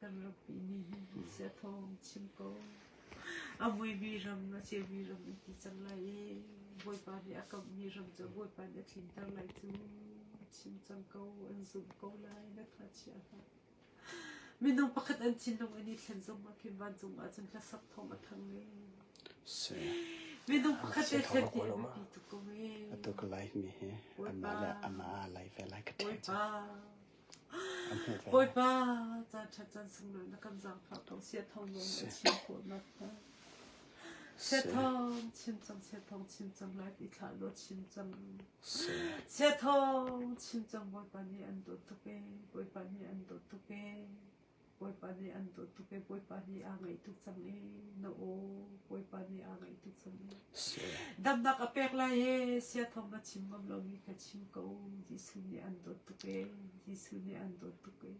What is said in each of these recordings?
Kan rampi nih hin siathawng chim ko. A muimi ram, a ceumi ram in ti cang lai i Bawipa nih a kamhmi ram cu Bawipa nih a tlinter lai cu chim cang ko, an zumh ko lai, na tha chia hlah. Minung pakhat an thinlung an i thlen zong ah khin vancung ah cun hlasak thawng a thang e. Si. Minung pakhat te thlen ti a biapi tuk ko e. Atu ka live mi hi amah le amah a live ve lai ka ṭhen Bawipa. Bawipa, caan ṭhat caan sunglawi na kan zaangfah ko. Siathawng lawng na chim khawhnak hnga. Siathawng chim cang, siathawng chim cang, live i thlah law chim cang. Siathawng chim cang, Bawipa nih an dawt tuk ee, Bawipa nih an dawt tuk ee. Bawipa nih an dawt tuk ee, Bawipa nih aa ngaih tuk cang ee, na aw Bawipa nih aa ngaih tuk cang ee. Damnak a pek lai ee, siathawng na chim ngam lomi kha chim ko. Jesuh nih an dawt tuk ee, Jesuh nih an dawt tuk ee.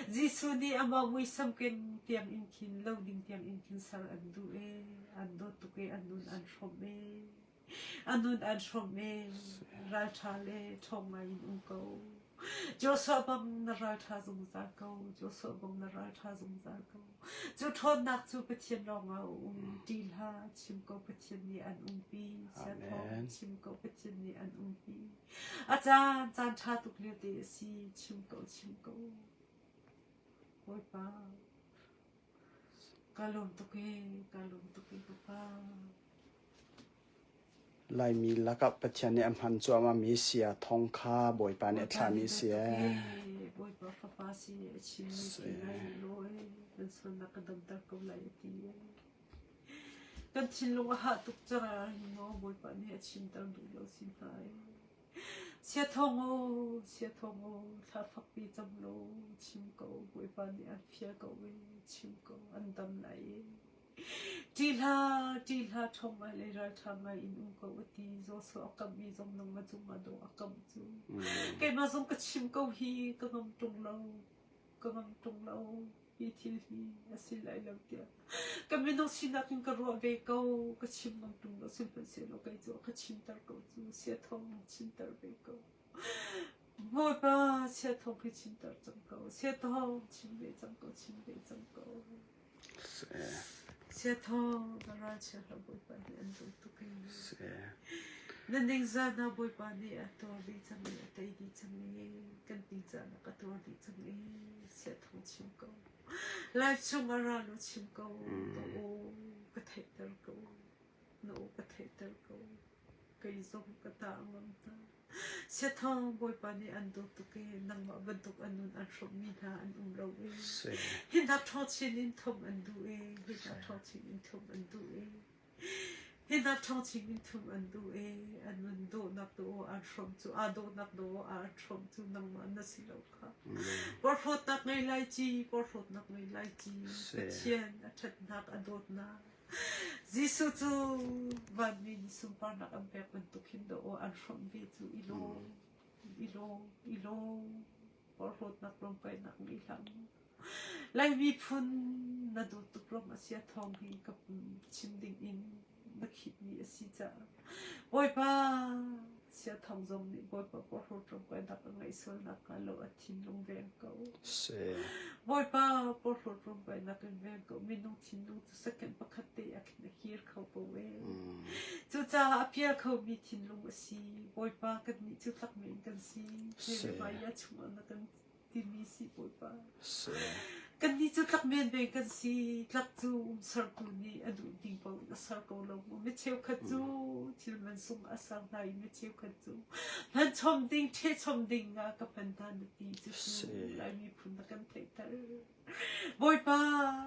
Jesuh nih amah muisam ken tiang in khin lo ding tiang in khin ser an duh ee, an dawt tuk ee, an nun an hrawmh ee. A nun an hrawmh i ralṭha le ṭhawng ngai in um ko. Joshua bang na ralṭha zungzal ko. Joshua bang na ralṭha zungzal ko. Cu ṭhawnnak cu Pathian lawngah a um. Ṭih hlah, chim ko Pathian nih an umpi. Siathawng chim ko Pathian nih an umpi. A caan, caan ṭha tuk lio te a si. Chim ko, chim ko. Bawipa, ka lawm tuk ee, ka lawm tuk ee, ka pa. Laimi lakah Pathian nih a hman cuahmahmi sia thong kha Bawipa nih a thlahmi si ee. Bawipa fapa si a chimmi khi ngai law ee kan sualnak ka damter ko lai a ti ee. Kan thinlung a hah tuk caah hin maw Bawipa nih a chimter duh lo si hna ee. Siathawng aw, siathawng aw, thla fakpi cam law chim ko, Bawipa nih an fial ko ee, chim ko, an dam lai ee. Ṭih hlah, ṭih hlah, ṭhawng ngai le ralṭha ngai in um ko a ti. Joshua a kamh i zong nangmah cungah dawh a kamh cu. Keimah zong ka chim ko hi, ka ngam ṭung lo, ka ngam ṭung lo. Hi thil hi a si lai lo tiah. Ka minung sinak in ka ruah ve ko, ka chim ngam ṭung lo. Sihmanhsehlaw kei cu a ka chimter ko cu, siathawng chimter ve ko. Bawipa, siathawng hi chimter cang ko, siathawng chim ve cang ko, chim ve cang ko. Siathawng na ralchia hlah Bawipa nih an dawt tuk i. Na ningzah ah Bawipa nih a tuar dih cang i a tei dih cang i kan ningzahnak a tuar dih cang i siathawng chim ko. Life chung ah ra law chim ko. Ka aw ka theihter ko. Na aw ka theihter ko. Kei zong ka tah ngam hna. Siathawng Bawipa nih an dawt tuk i nangmah bantuk a nun an hrawmhmi hna an um lo i hi hna ṭhaw chin in thum an duh i hi hna ṭhaw chin in thum an duh i hi hna ṭhawng chin in thum an duh i an nun dawhnak dawh an hrawmh cu aa dawhnak dawh an hrawmh cu nangmah na si lo kha. Porhlawtnak ngei lai ci porhlawtnak ngei lai ci Pathian a ṭhatnak a dawtnak Jesuh cu vanmi nih sunparnak an pek bantuk hin dawh an hrawmh ve cu i lawm, i lawm, i lawm. Porhlawtnak ruamkainak ngei hlah mu. Lai miphun na dawt tuk ruang a si a thawng hi ka chim ding in na khitmi a si caah Bawipa sia thawng zong nih Bawipa porhlawt ruamkainak a ngeih sual nakhnga lo a thinlung veng ko. Bawipa porhlawt ruamkainak in veng ko. Minung thinlung cu second pakhat te ah khin a kir kho ko ee. Cucaah a pial khomi thinlung a si. Bawipa kannih cu tlak men kan si. Jeremiah chungah na kan timi si Bawipa. Kannih cu tlak menmen kan si. Tlak cu umsertu nih a duh ding paoh in a ser ko lo maw? Mi cheukhat cu thil man sung a ser hna i mi cheukhat cu hman chom ding, ṭhe chom ding ah ka hman hna na ti. Cucu Lai miphun na kan theihter. Bawipa,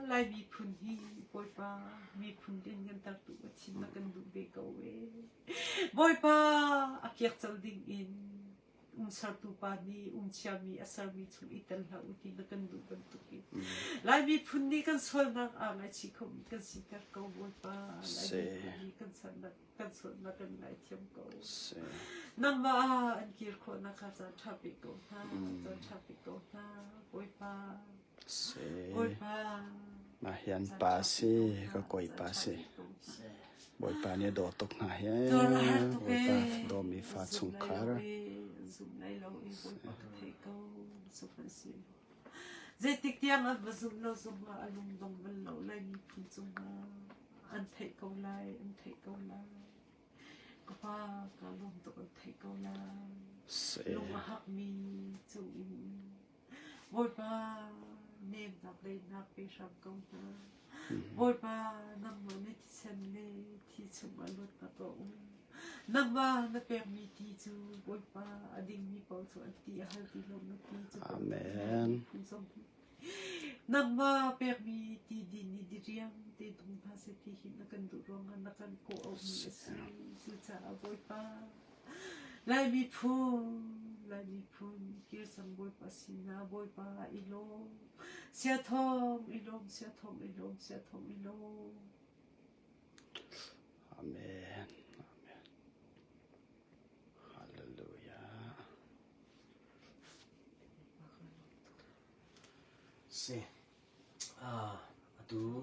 Lai miphun hi Bawipa miphun liannganter tu a thin na kan duh ve ko ee. Bawipa, a kiak col ding in umsertu pa nih umchiami a sermi chung i tel hlah u ti na kan duh bantukin Lai miphun nih kan sualnak aa ngaichih khomi kan siter ko Bawipa Lai miphun nih kan sualnak kan sualnak kan ngaithiam ko nangmah ah an kir khawhnak kha caan ṭha pe ko hna caan ṭha pe ko hna Bawipa Bawipa Mah hi an pa si ka kawi pa si Bawipa nih a dawt tuk hna hi Bawipa dawmi fa chungkhar. Zeitik tiang an va zumh lo zongah a lungdong bal lo Lai miphun cungah an theih ko lai, an theih ko lai. Ka pa ka lawm tuk an theih ko lai. Lung a hakmi cung in Bawipa nemnak daihnak pe hram ko hna. Bawipa nangmah na thisen le thi chungah luatnak a um. Nangmah na pekmi ti cu Bawipa a dingmi paoh cu an ti a hal ti lo na ti cu Amen. Nangmah pekmi ti din i diriam te dum hna seh ti hi na kan duh ruangah na kan kawh auhmi a si. Cucaah Bawipa Lai miphun, Lai miphun kir cang Bawipa sinah Bawipa i lawm. Siathawng i lawm, siathawng i lawm, siathawng i lawm. Amen. Amen. Hallelujah. Si. Ah, atu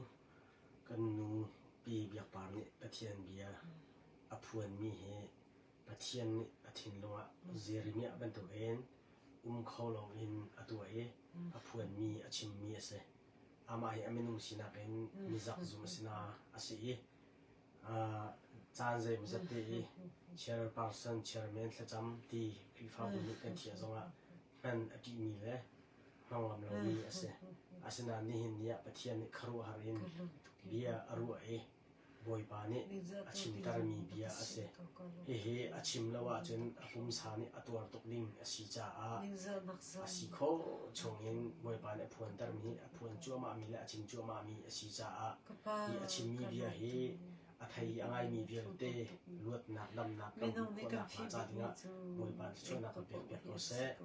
kan nu Pi Biak Par nih Pathian bia a phuanmi hi Pathian nih a thinlung ah Jeremiah bantukin um kho loin a tuah i a phuanmi a chimmi a si. Amah hi a minung sinak in mizak zum a si na a si i caan zeimawzat te i chairperson, chairman thlacam ti Khrihfabu nih kan thiah zongah hman a ṭihmi le hmang ngam lomi a si. Asinain nihin ni ah Pathian nih khuaruahhar in bia a ruah i Bawipa nih a chimtermi bia a si. Hihi a chim lo ahcun a pumsa nih a tuar tuk ding a si caah a si khawh chungin Bawipa nih a phuantermi, a phuan cuahmahmi le a chim cuahmahmi a si caah hi a chimmi bia hi a thei a ngaimi vialte luatnak damnak kan hmuh khawhnak hnga ca dingah Bawipa thluachuahnak kan pekpiak ko seh.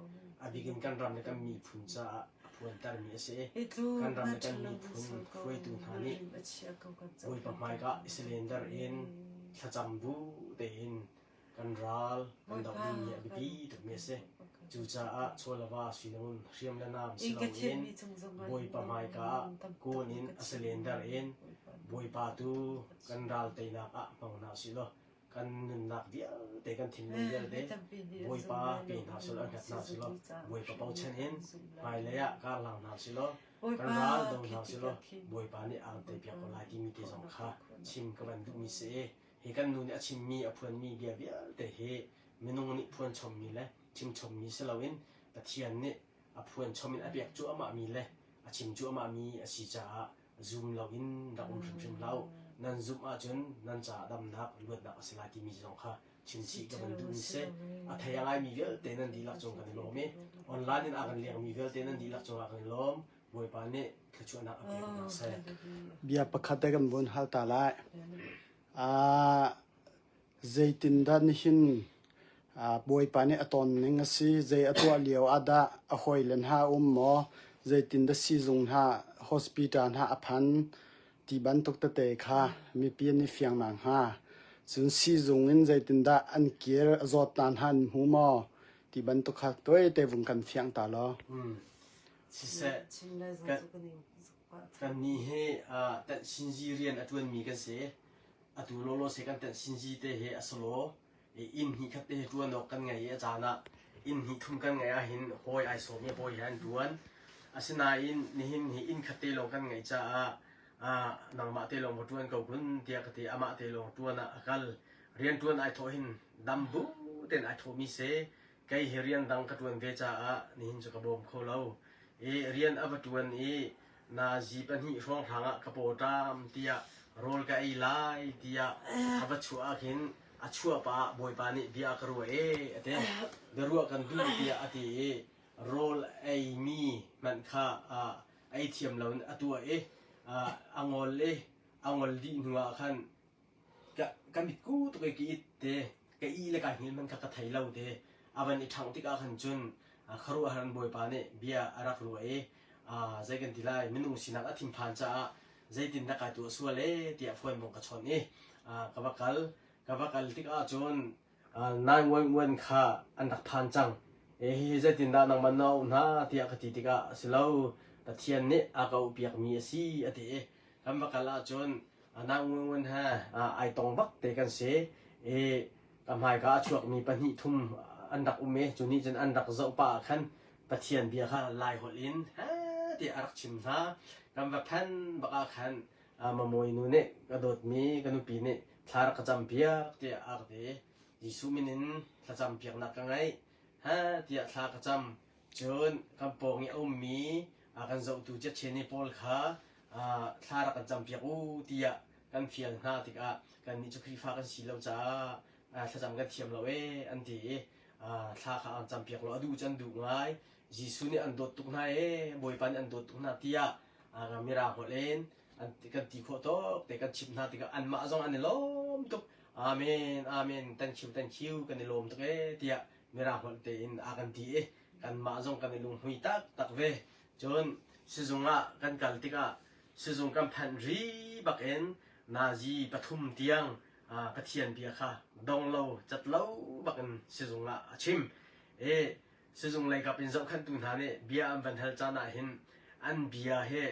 A bik in kan ram le kan miphun caah a phuantermi a si i kan ram le kan miphun hruaitu hna nih Bawipa hmaika i cylinder in thlacam bu tein kan ral kan doh dingmi a biapi tukmi a si. Cucaah chawlava siloin hriam le nam siloin Bawipa hmaika ah kun in a cylinder in Bawipa tu kan ral teinak ah hmang hna usih law kan nunnak vialte kan thinlung vialte Bawipa pe hna selaw an hngat hna selaw Bawipa bochan in hmailei ah kar hlang hna selaw kan ral do hna selaw Bawipa nih aan teipiak ko lai timi te zong kha chim ka van duhmi si i hi kan nu nih a chimmi a phuanmi bia vialte hi minung nih phuan chommi le chim chommi si loin Pathian nih a phuan chom in a pek cuahmahmi le a chim cuahmahmi a si caah zum loin rak um hrimhrim hlah u. Nan zumh ahcun nan caah damnak, luatnak a si lai timi zong kha chimchih ka van duhmi si. A thei a ngaimi vialte nan dihlak cung kan i lawm i online in a kan lengmi vialte nan dihlak cungah kan i lawm. Bawipa nih thluachuahnak a pek hna seh. Bia pakhat te kan vun hal ta lai. Ah, zeitindah nihin Bawipa nih a ton ning a si? Zei a tuah lio ah dah a hawile hna a um maw? Zeitindah siizung hna, hospital hna a phan? Ti bantuk tete kha mipi an i fiang nakhnga. Cun siizung in zeitindah an kir, a zawtnak hna an hmu maw? Ti bantuk kha tawite vung kan fiang ta law. Siseh, kannih hi tanhsinzi rian a ṭuanmi kan si. Atu lawlaw se kan tanhsinzi te hi a si law inn hnih khat te hi ṭuan awk kan ngei i a caan ah inn hnih thum kan ngeih ahhin hawi ai sawm i hawi he an ṭuan. Asinain nihin hi inn khat te lawng kan ngeih caah nangmah te lawng va ṭuan ko kun tiah ka ti. Amah te lawng ṭuan ah a kal. Rianṭuan ai thawh hin dam bu tein ai thawhmi si. Kei hi rian dang ka ṭuan ve caah nihin cu ka bawm kho lo. I rian a va ṭuan i nazi pahnih hrawnghrang ah ka paw ṭam tiah rawl ka ei lai tiah a va chuah ah khin a chuah pah ah Bawipa nih bia a ka ruah ee a ti. Biaruah kan duh tiah a ti i rawl eimi hmanh kha ei thiam loin a tuah i a ngol i a ngol dih hnu ah khan ka mitku tuk i ka it te ka i le ka hngil hmanh kha ka thei lo te a van i ṭhangh tikah khan cun khuaruahhar in Bawipa nih bia a rak ruah i zei kan ti lai minung sinak a thinphan caah zeitindah kai tuah sual ee tiah phone bong ka chawnh i ka va kal ka va kal tikah cun 911 kha an rak phan cang. Hihi zeitindah nangmah na auh hna tiah ka ti tikah a si lo. Pathian nih a ka auhpiakmi a si a ti i kan va kal ahcun 911 he ai tong bak te kan si i ka hmaika a chuakmi pahnih thum an rak um i cu nih cun an rak zoh pah ah khan Pathian bia kha Lai holh in he tiah a rak chim hna. Kan va phan bak ah khan mamawi nu nih ka dawtmi ka nupi nih thla rak ka campiak tiah a ka ti. Jesuh min in thlacam piaknak ka ngeih. Ha tiah thla ka cam. Cun kan pawng i a ummi a kan zohtu Ceceni pawl kha thla rak kan campiak u tiah kan fial hna tikah kannih cu Khrihfa kan si lo caah thlacam kan thiam lo ee an ti i thla kha an campiak lo. A duh cu an duh ngai. Jesuh nih an dawt tuk hna ee, Bawipa nih an dawt tuk hna tiah Mirang holh in kan ti khawh tawk te kan chimh hna tikah anmah zong an i lawm tuk. Amen, amen, thank you, thank you, kan i lawm tuk ee tiah Mirang holh tein a kan ti i kanmah zong kan i lunghmui taktak ve. Cun sizung ah kan kal tikah sizung kan phanh ri bakin nazi pathum tiang Pathian bia kha dong lo cat lo bakin sizung ah a chim. I sizung lei kap in zohkhenhtu hna nih bia an van hal caan ah hin an bia hi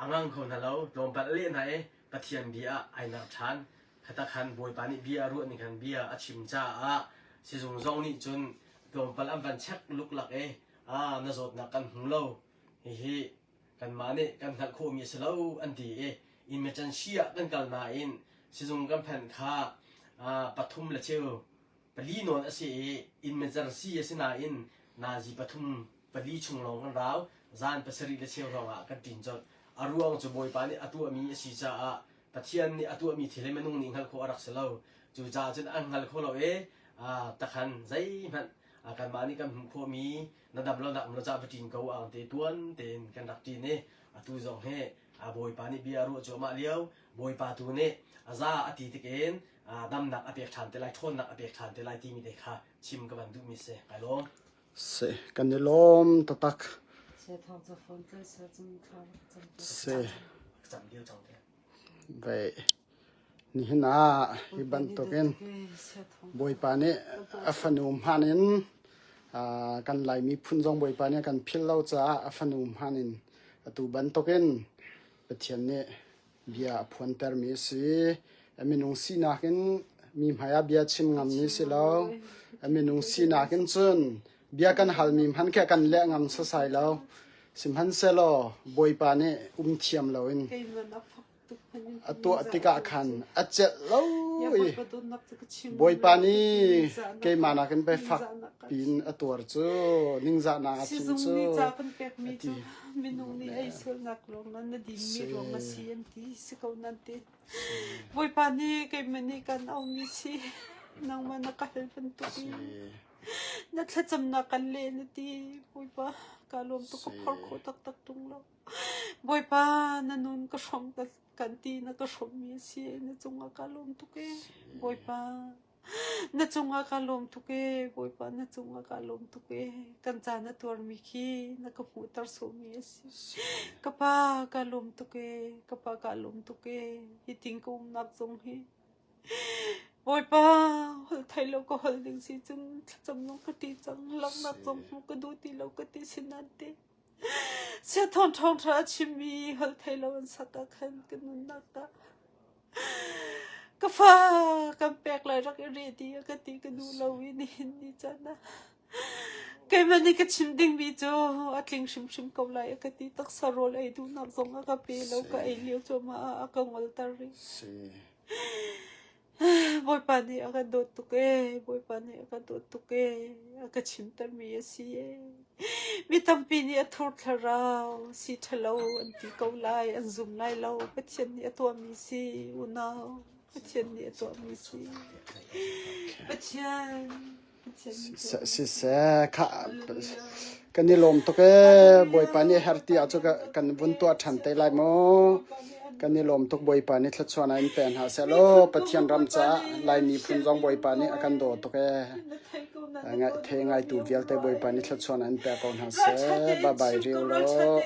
a ngang kho hna lo, tlawmpal a leh hna i Pathian bia ah ai mer ṭhan. Khatak khan Bawipa nih bia a ruah ning khan bia a chim caah sizung zong nih cun tlawmpal an van check luklak i ah na zawtnak kan hmu lo, hihi kanmah nih kan hngalh khawhmi a si lo an ti i emergency ah kan kal nain sizung kan phanh kha pathum le cheu pali nawn a si i emergency a si nain nazi pathum pali chung lawng kan rau zan pasarih le cheu hrawng ah kan ṭin colh. A ruang cu Bawipa nih a tuahmi a si caah Pathian nih a tuahmi thil hi minung nih hngalh khawh a rak si lo. Cucaah cun an hngal kho lo i takhan zeihmanh kanmah nih kan hmuh khawhmi na dam lonak um lo caah va ṭin ko ang te tuan tein kan rak ṭin i atu zong hi Bawipa nih bia a ruah cuahmah lio Bawipa tu nih a za a ti tikin damnak a pek ṭhan te lai, ṭhawnnak a pek ṭhan te lai timi te kha chim ka van duhmi si. Kai lawm. Si, kan i lawm taktak. Si. Ve nihin ah hi bantukin Bawipa nih a fanu hman in kan Laimi phun zong Bawipa nih a kan philh lo caah a fanu hman in atu bantukin Pathian nih bia a phuantermi a si. A minung sinak in mi hmai ah bia chim ngammi si lo. A minung sinak in cun bia kan halmi hmanh khi a kan leh ngam sasai lo. Sihmanhsehlaw Bawipa nih um thiam loin a tuah tikah khan a celh lo i Bawipa nih keimah nakin pei fak piin a tuar cu ningzahnak a thin Sizung cu nih ca kan pekmi a ti. cu minung nih ei sualnak ruangah na dinmi ruang a si an ti si ko nan ti. Bawipa nih keimah nih kan aumi si nangmah na ka hal bantuk Si. in na thlacamnak kan leh na ti Bawipa ka lawm tuk ka phor khawh taktak tung lo. Bawipa na nun ka hrawm kan ti na ka hrawmmi a si na cungah ka lawm tuk e Bawipa Na cungah kaa lawm tuk ee, Bawipa na cungah kaa lawm tuk ee. Kan ca na tuarmi khi na ka hmuhter sawhmi a si. Ka pa kaa lawm tuk ee, ka pa kaa lawm tuk ee. Hitin ka umnak zong hi. Bawipa, holh thei lo ka holh ding si cun thlacam zong ka ṭih cang. Langhnak zong hmuh ka duh ti lo ka ti sinain te. Siathawng ṭhawngṭha a chimmi holh thei lo an sak ah khan ka nunnak ah Ka fa kan pek lai rak i reh dih a ka ti ka duh lo i nihin ni caan ah keimah nih ka chim dingmi cu a tling hrimhrim ko lai a ka ti taksa rawl ei duhnak zong a ka pe lo ka ei lio cuahmah ah a ka ngolter rih. Bawipa nih a kan dawt tuk ee, Bawipa nih a kan dawt tuk ee, a ka chimtermi a si ee. Mi tampi nih a thur thlarau si ṭhalo an ti ko lai, an zum lai lo. Pathian nih a tuahmi si, unau. Pathian nih a tuahmi si. Pathian, Siseh, khah kan i lawm tuk ee. Bawipa nih her ti ah cu kan vun tuah ṭhan te lai mu. Kan i lawm tuk Bawipa nih thluachuahnak in pe hna seh law Pathian ram caah Lai miphun zong Bawipa nih a kan daw tuk ee. Ngai the ngaitu vialte Bawipa nih thluachuahnak in pe ko hna seh. Bye bye riu law.